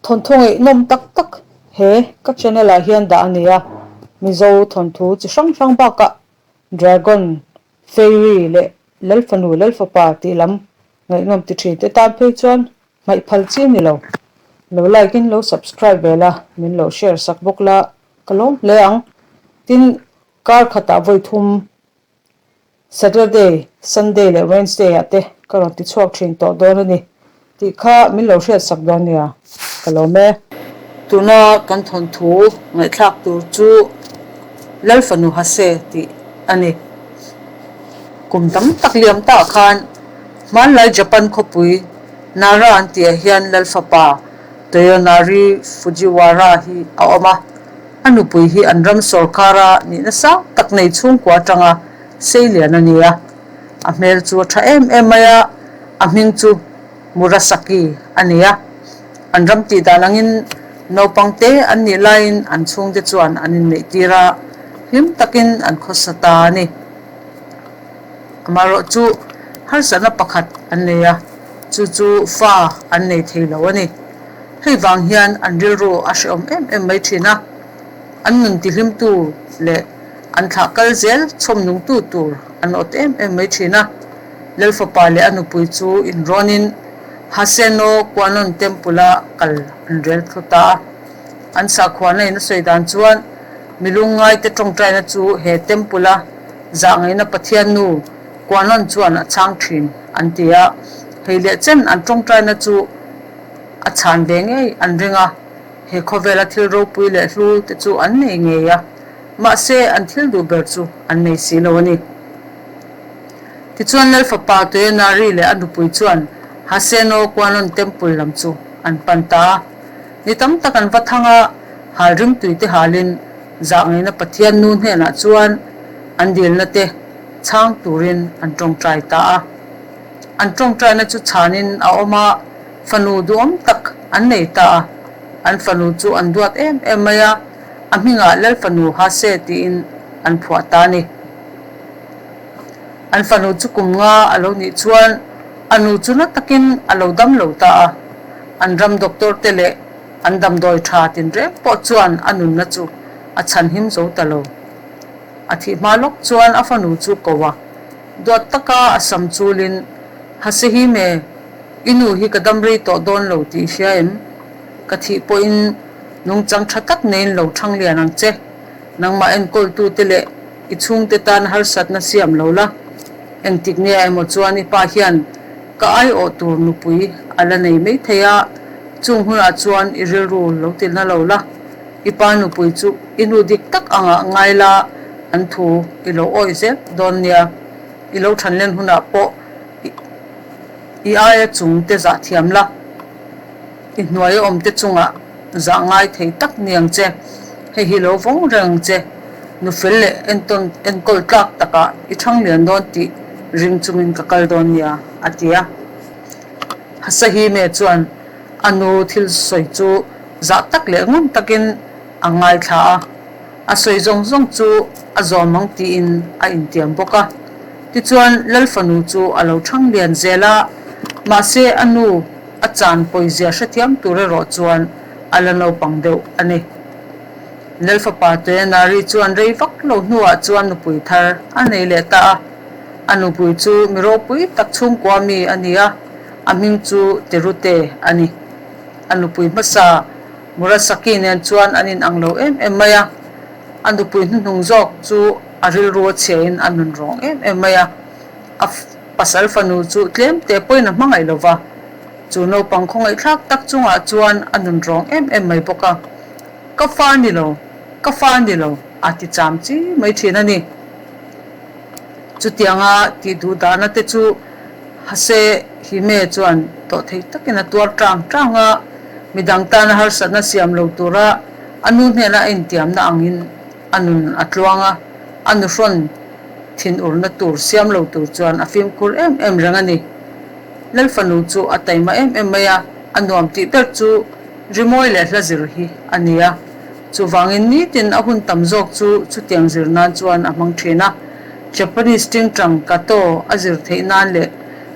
Thawnthu ngaihnawm tak tak he ka channel ah hian dah a ni a, Mizo thawnthu chi hrang hrang bakah Dragon, Fairy leh Lalfanu Lalfapa tih lam ngaihnawm ti thin te tan phei chuan hmaih phal chi a ni lo. Lo like in lo subscribe ve la, min lo share sak bawk la ka lawm hle ang. Tin, kar khatah vawi thum Saturday, Sunday leh Wednesday ah te ka rawn ti chhuak thin tawh dawn a ni tih kha min lo hriat sak dawn nia, ka lawm e. Tuna kan thawnthu ngaihthlak tur chu Lalfanu Hase tih a ni. Kum tam tak liam tah khan hmanlai Japan khawpui Nara an tihah hian Lalfapa Toyonari Fujiwara hi a awm a. A nupui hi an ram sawrkara nihna sang tak nei chhungkua atanga seilian a ni a. A hmel chu a tha em em mai a, a hming chu Murasaki a ni a. An ram tih dan angin naupang te an nih laiin an chhungte chuan an inneihtir a, hlim takin an khawsa ta a ni. Amaherawh chu harsatna pakhat an nei a, chu chu fa an nei thei lo a ni. Hei vang hian an rilru a hrehawm em em mai thin a, an nun tihlimtu leh an thlah kal zel chhawm nungtu tur an awt em em mai thin a. Lalfapa leh a nupui chu inrawnin Haseno Kwannon Temple-a kal an rel thlu ta a. An sakhuana in a sawi dan chuan mi lungngaite tawngtaina chu he Temple-a zahngaihna Pathian nu Kwannon chuan a chhang thin an ti a. Hei leh chen an tawngtaina chu a chhan ve ngei an ring a, he khawvela thil ropui leh hlu te chu an nei ngei a, mahse an thil duh ber chu an nei si lo a ni. Tichuan Lalfapa Toyonari leh a nupui chuan Haseno Kwannon Temple lam chu an pan ta a, ni tam tak an va thang a, hal ringtui te halin zahngaihna Pathian nu hnenah chuan an dilna te chhang turin an tawngtai ta a. An tawngtaina chu chhanin a awm a, fanu duhawm tak an nei ta a. An fanu chu an duat em em mai a, a hmingah Lalfanu Hase tiin an phuah ta a ni. An fanu chu kum nga a lo nih chuan a nu chu na takin a lo dam lo ta a. An ram doctor te leh an damdawi tha tinreng pawh chuan a nunna chu a chhanhim zo ta lo. A thih hma lawk chuan a fanu chu ko a. Duat taka a sam chulin, Hasehime, i nu hi ka dam rei tawh dawn lo tih i hria em? Ka thih pawhin nungchang tha tak neiin lo thang lian ang che. Nangmah enkawltute leh i chhungte tan harsatna siam lo la. Engtik nge emaw chuan i pa hian ka aiawh tur nupui a la nei mai thei a, chung hunah chuan i rilru lo ti na lo la. I pa nupui chu i nu dik tak angah ngai la, an thu i lo awih zel dawn nia. I lo than len hunah pawh i aia chung te zah thiam la, i hnuai a awm te chungah zah ngai thei tak ni ang che. Hei hi lo vawng reng ang che. Nu fel leh entawn enkawl tlak takah i thang lian dawn tih ring chungin ka kal dawn nia, a ti a. Hasahime chuan a nu thil sawi chu zah tak leh ngun takin a ngaithla a, a sawi zawng zawng chu a zawm ang tiin a intiam bawk a. Tichuan Lal fanu chu a lo thang lian zel a, mahse a nu a chan pawizia hrethiam tur erawh chuan a la naupang deuh a ni. Lal fapa Toyanari chuan rei vak lo hnuah chuan nupui thar a nei leh ta a, a nupui chu mi ropui tak chhungkua mi a ni a, a hming chu Terute a ni. A nupui hmasa Murasaki nen chuan an inang lo em em mai a, a nupui hnuhnung zawk chu a rilru a chhiain a nun rawng em em mai a, a pasal fanu chu tlem te pawhin a hmangaih lo va, chu naupang khawngaihthlak tak chungah chuan a nun rawng em em mai bawk a, Ka fa ni lo, ka fa ni lo a ti cham chi mai thin a ni. Chutianga tih duh dahna te chu Hase Hime chuan tawh thei takin a tuar tang tang a, midang tana harsatna siam lo tura a nu hnena a intiamna angin a nun a tluang a, a nuhrawn thinurna tur siam lo tur chuan a fimkhur em em reng a ni. Lalfanu chu a taima em em mai a, a nuam tih ber chu rimawi leh hla zir hi a ni a. Chuvangin nitin a hun tam zawk chu chutiang zir nan chuan a hmang thin a. Japanese tingtang Kato a zir theih nan leh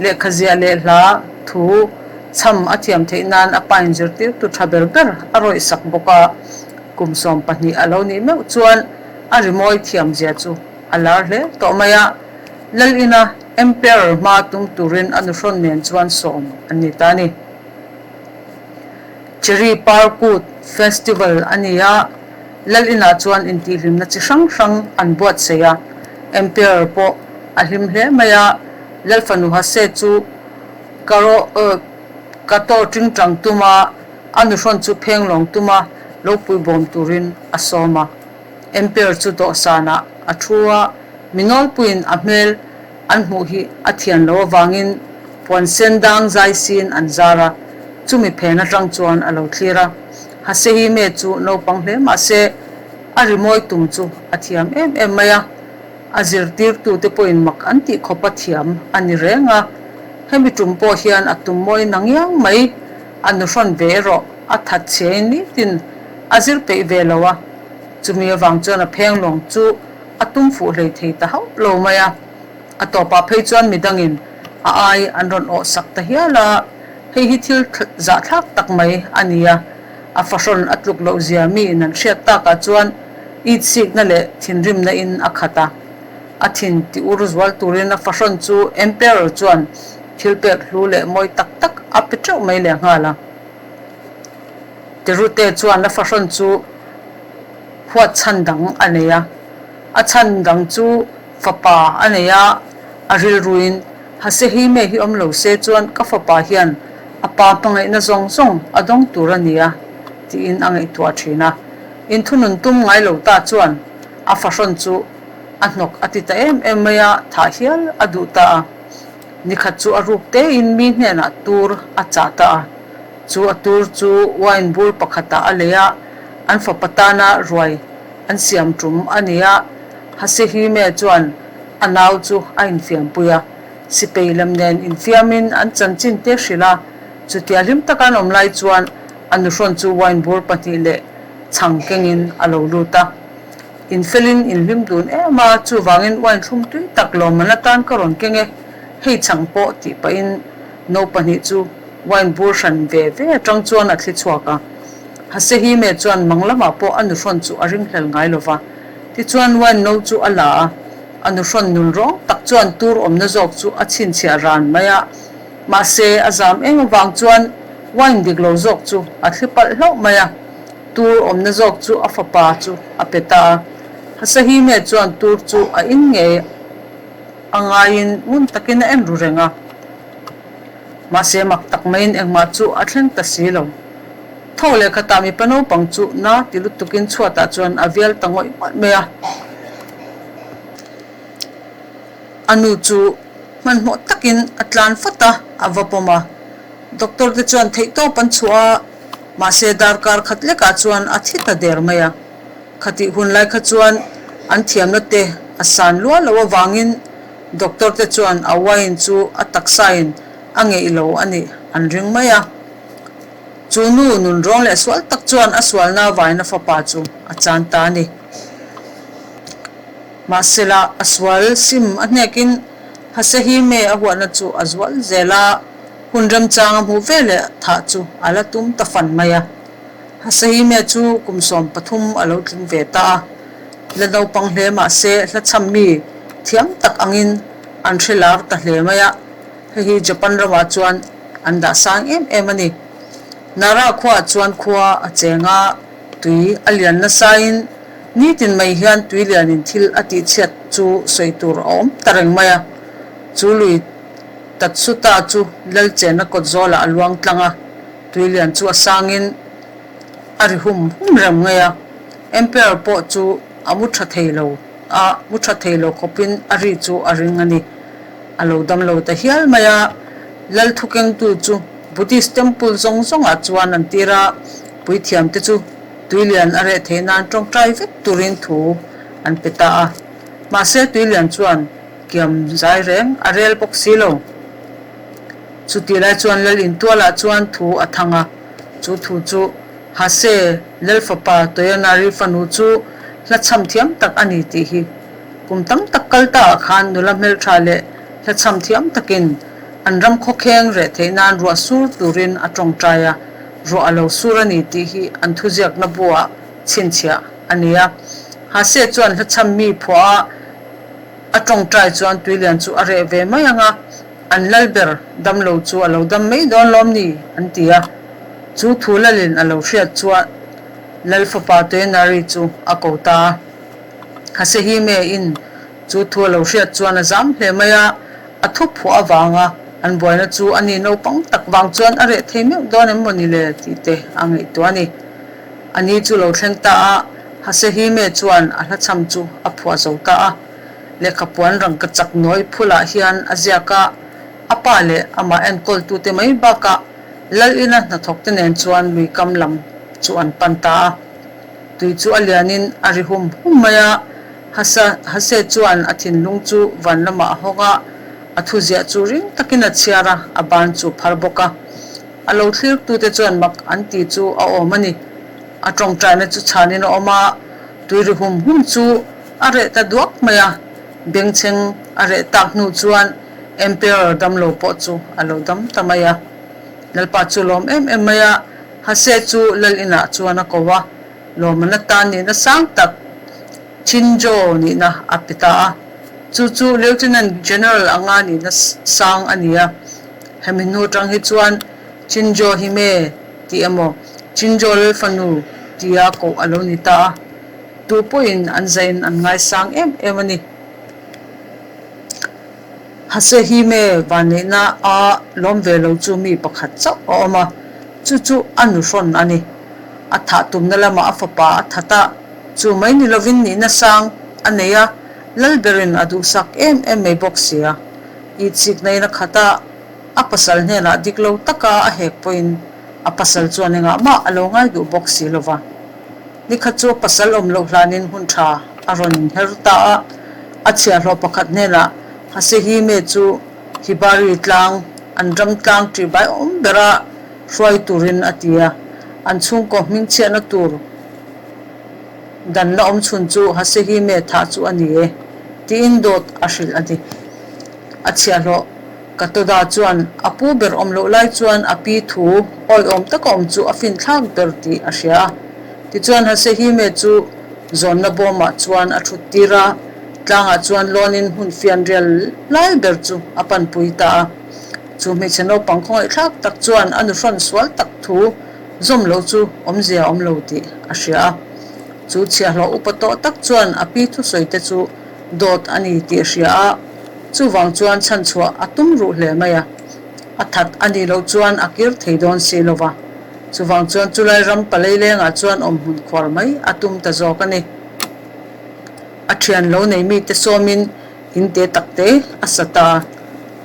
lehkha ziah leh hla thu Chham a thiam theih nan a pain zirtirtu tha ber ber a rawih sak bawk a, kum 12 a lo nih meuh chuan a rimawi thiam zia chu a lar hle tawh mai a. Lal ina Emperor hma tum turin a nuhrawn nen chuan sawm an ni ta a ni. Cherry Par Kut Festival a ni a, Lal inah chuan intihhlimna chi hrang hrang an buatsaih a, Emperor pawh a hlim hle mai a, Lal fanu Hase chu Karo Kato tingtang tuma a nuhrawn chu phenglawng tuma lo puibawm turin a sawm a. Emperor chu dawhsanah a thu a, mi nawlpuiin a hmel an hmuh hi a thian lo avangin puan sen dang zai siin an zar a, chumi phen atang chuan a lo thlir a. Hasehime chu naupang hle mah se a rimawi tum chu a thiam em em mai a, a zirtirtute pawhin mak an tih khawp a thiam a ni reng a. Hemi tum pawh hian a tum mawi na ngiang mai, a nuhrawn ve erawh a that chhiain nitin a zir peih ve lo a, chumi avang chuan a phenglawng chu a tum fuh hlei thei ta hauh lo mai a. A tawpah phei chuan midangin a ai an rawn awh sak ta hial a, hei hi thil zahthlak tak mai a ni a, a fahrawn a tluk loh zia miin an hriat takah chuan itsikna leh thinrimna in a khat a. A thin ti ur zual turin a fahrawn chu Emperor chuan thil pek hlu leh mawi tak tak a pe teuh mai leh nghal a. Terute chuan a fahrawn chu huat chhan dang a nei a, a chhan dang chu fapa a nei a, a rilruin Hasehime hi awm lo se chuan ka fapa hian a pa hmangaihna zawng zawng a dawng tur a nia tiin a ngaihtuah thin a. Inthunun tum ngai lo ta chuan a fahrawn chu a hnawk a ti ta em em mai a, thah hial a duh ta a. Nikhat chu a ruk tein mi hnenah tur a chah ta a. Chu a tur chu wine bur pakhatah a lei a, an fapa tana ruai an siam tum a ni a. Hasehime chuan a nau chu a infiampui a, sipei lam nen infiamin an chanchin te hrilh a. Chutia hlim taka an awm lai chuan a nuhrawn chu wine bur pahnih leh chhang kengin a lo lut a. Infelin inhlim dun em a, chuvangin wine thlum tui tak lawmman atan ka rawn keng e, hei chhang pawh tih pahin no pahnih chu Wine bur hran ve ve atang chuan a thli chhuak a. Hasehime chuan mang lamah pawh a nuhrawn chu a ringhlel ngai lo va. Tichuan wine no chu a la a, a nuhrawn nun rawng tak chuan tur awmna zawk chu a chhinchhiah ran mai a. Mahse, a zam eng avang chuan wine dik lo zawk chu a thli palh hlauh mai a. Tur awmna zawk chu a fapa chu a pe ta a. Hasehime chuan tur chu a in ngei a ngaiin ngun takin a en ru reng a. Mahse mak tak maiin engmah chu a thleng ta si lo. Tho leh khatah mipa naupang chu na ti lutukin chhuatah chuan a vial ta ngawih ngawih mai a. A nu chu hmanhmawh takin a tlan fat a, a va pawm a. Doctor te chuan theihtawp an chhuah a, mahse darkar khat lekah chuan a thi ta der mai a. Khatih hun lai kha chuan an thiamna te a san luah loh avangin Doctor te chuan a wine chu a taksain a ngeih lo a nih an ring mai a. Chu nu nun rawng leh sual tak chuan a sualna vaina fapa chu a chan ta a ni. Mahsela a sual sim a hnekin Hasehime a huatna chu a zual zel a, hun remchang a hmuh veleh thah chu a la tum ta fan mai a. Hasehime chu kum 13 a lo tling ve ta a. La naupang hle mah se hla chham mi thiam tak angin an hre lar ta hle mai a, hei hi Japan ramah chuan an dah sang em em a ni. Nara khuaah chuan khua a cheng a, tui a lian nasain nitin mai hian tui lianin thil a tihchhiat chu sawi tur a awm ta reng mai a, chu lui Tatsuta chu Lalchena kawt zawlah a luang tlang a, tui lian chu a sangin A ri hum hum reng mai a, Emperor pawh chu a mu tha thei lo a, mu tha thei lo khawpin a ri chu a ring a ni. A lo dam lo ta hial mai a, Lal thukengtu chu Buddhist temple zawng zawngah chuan an tir a, puithiamte chu tuilian a reh theih nan tawngtai vek turin thu an pe ta a. Mahse tuilian chuan kiam zai reng a rel bawk si lo. Chutih lai chuan Lal intualah chuan thu a thang a. Chu thu chu Hase Lal fapa Toyonari fanu chu hla chham thiam tak a ni tih hi. Kum tam tak kal ta ah khan nula hmeltha leh hla chham thiam takin a. An ram khawkheng reh theih nan ruah sur turin a tawngtai a, ruah a lo sur a ni tih hi an thuziakna buah chhinchhiah a ni a. Hase chuan hlachham mi phuah a a tawngtai chuan tuilian chu a reh ve mai ang a, an lal ber dam lo chu a lo dam mai dawn lawm ni? an ti a. Chu thu lalin a lo hriat chuan Lal fapa Toenari chu a ko ta a. Hasehime in Chu thu a lo hriat chuan a zam hle mai a, a thu phuah avanga an buaina chu a ni naupang tak vang chuan a reh thei meuh dawn em maw ni le tih te a ngaihtuah a ni. A ni chu lo thleng ta a, Hasehime chuan a hlachham chu a phuah zo ta a. Lehkhapuan rangkachak nawi phulah hian a ziak a, a pa leh amah enkawltute mai bakah Lal ina hnathawkte nen chuan luikam lam chu an pan ta a. Tui chu a lianin a ri hum hum mai a, Hasa Hase chuan a thinlung chu van lamah a hawng a, a thuziah chu ring takin a chhiar a, a ban chu phar bawk a. A lo thlirtute chuan mak an ti chu a awm a ni. A tawngtaina chu chhanin a awm a, tui ri hum hum chu a reh ta duak mai a. Bengchheng a reh tak hnu chuan Emperor damlo pawh chu a lo dam ta mai a. Lalpa chu lawm em em mai a, Hase chu lal inah chuan a ko a, lawmman atan nihna sang tak Chinjo nihna a pe ta a. Chu chu Lieutenant General anga nihna sang a ni a. Hemi hnu atang hi chuan Chinjo Hime tih emaw Chinjo Lalfanu tia koh a lo ni ta a. Tu pawhin an zain an ngaisang em em a ni. Hasehime vanneihna a lawm ve lo chu mi pakhat chauh a awm a, chu chu a nuhrawn a ni. A thah tumna lamah a fapa a that a, chu mai ni lovin nihna sang a nei a, Lalberin a duhsak em em mai bawk si a. Itsikna in a khat a, a pasal hnenah dik lo taka a hek pawhin a pasal chuan engah mah a lo ngai duh bawk si lo va. Nikhat chu pasal awm loh hlanin hun tha a rawn inher ta a, a chhiahhlawh pakhat hnenah Hasehime chu Hibari tlang, an ram tlang ṭihbai awm bera hruai turin a ti a. An chhungkaw hmingchhiahna tur danna awm chhun chu Hasehime thah chu a ni e, tiin dawt a hrilh a ni. A chhiahhlawh Katoda chuan a pu ber awm loh lai chuan a pi thu awiawm taka awm chu a finthlak ber tih a hria a. Tichuan Hasehime chu zawnna bawmah chuan a thut tir a, tlangah chuan lawnin hmun fianrial lai ber chu a panpui ta a. Chu hmeichhe naupang khawngaihthlak tak chuan a nuhrawn sual tak thu zawm loh chu awmzia awm lo tih a hria a. Chu chhiahhlawh upa tawh tak chuan a pi thusawite chu dawt a ni tih a hria a. Chuvang chuan chhanchhuah a tum ruh hle mai a, a that a nih loh chuan a kir thei dawn si lo va. Chuvang chuan chulai ram paleilengah chuan awm hmun khuar mai a tum ta zawk a ni. A thian lo nei mite sawmin in te tak te a sa ta a,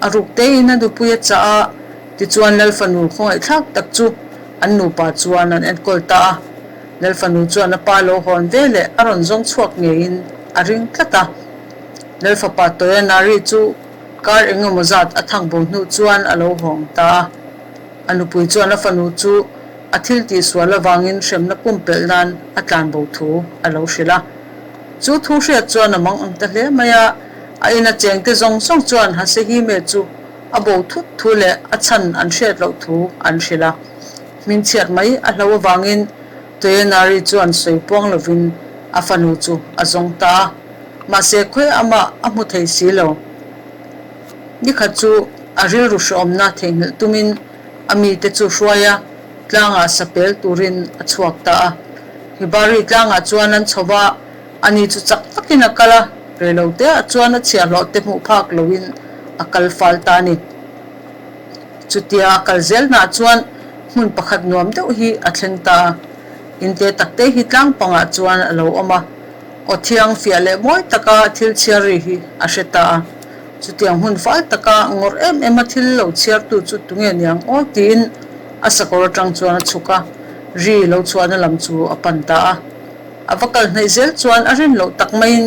a ruk tein a nupui a chah a, tichuan Lalfanu khawngaihthlak tak chu an nupa chuan an enkawl ta a. Lalfanu chuan a pa lo hawn ve leh a rawn zawng chhuak ngeiin a ring tlat a. Lalfapa Toyanari chu kar eng emaw zat a thang bo hnu chuan a lo hawng ta a. A nupui chuan a fanu chu a thil tihsual avangin hremna pumpelh nan a tlan bo thu a lo hrilh a. Chu thu hriat chuan a mang ang ta hle mai a, a ina chengte zawng zawng chuan Hasehime chu a bo thut thu leh a chhan an hriat loh thu an hrilh a. Hmingchhiat mai a hlo avangin Toyanari chuan sawi puang lovin a fanu chu a zawng ta a. Mahse khawi amah a hmu thei si lo. Nikhat chu a rilru hrehawmna theihnghilh tumin a mite chu hruai a, tlangah sapel turin a chhuak ta a. Hibari tlangah chuan an chho va, ani chu chak takin a kal a, reiloteah chuan a chhiahhlawh te hmuh phak loin a kal fal ta a ni. Chutia a kal zelnaah chuan hmun pakhat nuam deuh hi a thleng ta a, inte takte hi tlang pangah chuan a lo awm a. Aw thiang fiah leh mawi taka thil chhiar ri hi a hre ta a, chutiang hmun fal taka ngawrh em em a thil lo chhiartu chu tunge niang aw tiin a sakawr atang chuan a chhuk a, ri lo chhuahna lam chu a pan ta a. A va kal hnaih zel chuan a rin loh tak maiin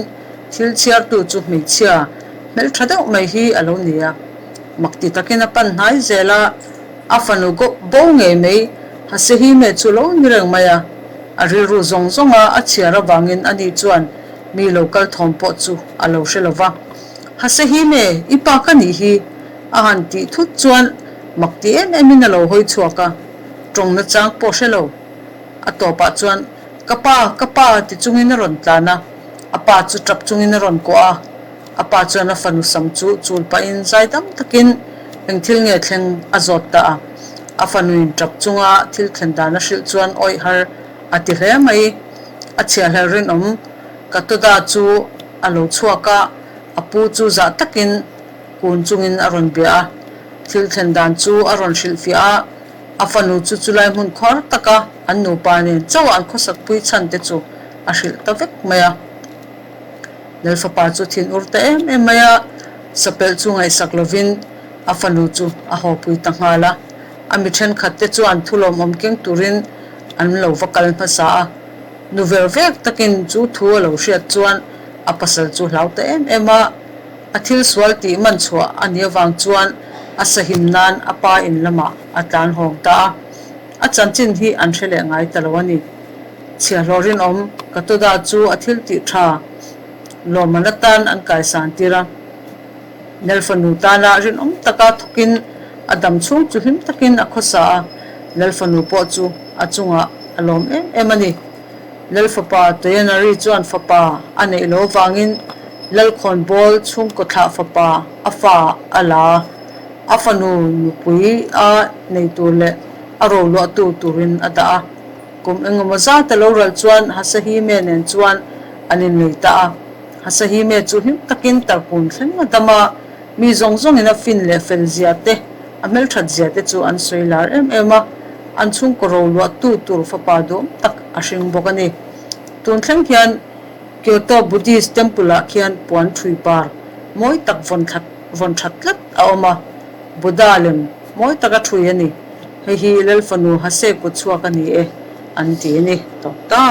thil chhiartu chu hmeichhia hmeltha deuh mai hi a lo ni a, makti takin a pan hnai zel a. A fanu bo ngei mai Hasehime chu lo ni reng mai a, a rilru zawng zawnga a chhiar avangin ani chuan mi lo kal thawm pawh chu a lo hre lo va. Hasehime, i pa ka nih hi! A han tih thut chuan mak ti em emin a lo hawi chhuak a, tawng nachang pawh hre lo. A tawpah chuan, Ka pa, ka pa! ti chungin a rawn tlan a, a pa chu tap chungin a rawn kuah a. A pa chuan a fanu sam chu chul pahin zaidam takin eng thil nge thleng a zawt ta a. A fanuin tap chunga thil thlen dan a hrilh chuan awih har a ti hle mai. A chhiahhlel rinawm Katoda chu a lo chhuak a, a pu chu zah takin kun chungin a rawn bia a. Thil thlen dan chu a rawn hrilhfiah a, a fanu chu chulai hmun khuar taka an nupa nen chauh an khawsakpui chhan te chu a hrilh ta vek mai a. Lalfapa chu thin ur ta em em mai a, sapelh chu ngaihsak lovin a fanu chu a hawpui ta nghal a. A mi thenkhat te chuan thulawmawm keng turin an lo va kal hmasa a. Nu ver vek takin chu thu a lo hriat chuan a pasal chu hlau ta em em a. A thil sual tih man chhuah a nih avang chuan a sahim nan a pa in lamah a tlan hawng ta a. A chanchin hi an hre leh ngai ta lo a ni. Chhiahhlawh rinawm Katoda chu a thil tih tha lawmman atan an kaisan tir a. Lalfanu tana rinawm taka thawkin a dam chhung chu hlim takin a khawsa a, Lalfanu pawh chu a chungah a lawm em em a ni. Lalfapa Toyanari chuan fapa a neih lo avangin Lalkhawnbawl chhungkaw thlah fapa a fa a la a, a fanu nupui a nei tur leh a roluahtu turin a dah a. Kum engemaw zat a lo ral chuan Hasahime nen chuan an innei ta a. Hasahime chu hlim takin tarkun thleng a dam a, mi zawng zawngin a fin leh fel zia te, a hmelthat zia te chu an sawi lar em em a, an chhungkaw ro luahtu tur fapa duhawm tak a hring bawk a ni. Tun thleng hian Kyoto Buddhist Temple ah khian puan thui par mawi tak vawn thlat vawn that tlat a awm a, Buddha lem mawi taka thui a ni. Hei hi Lalfanu Hase kut chhuak a ni e, an ti a ni. Tawp ta.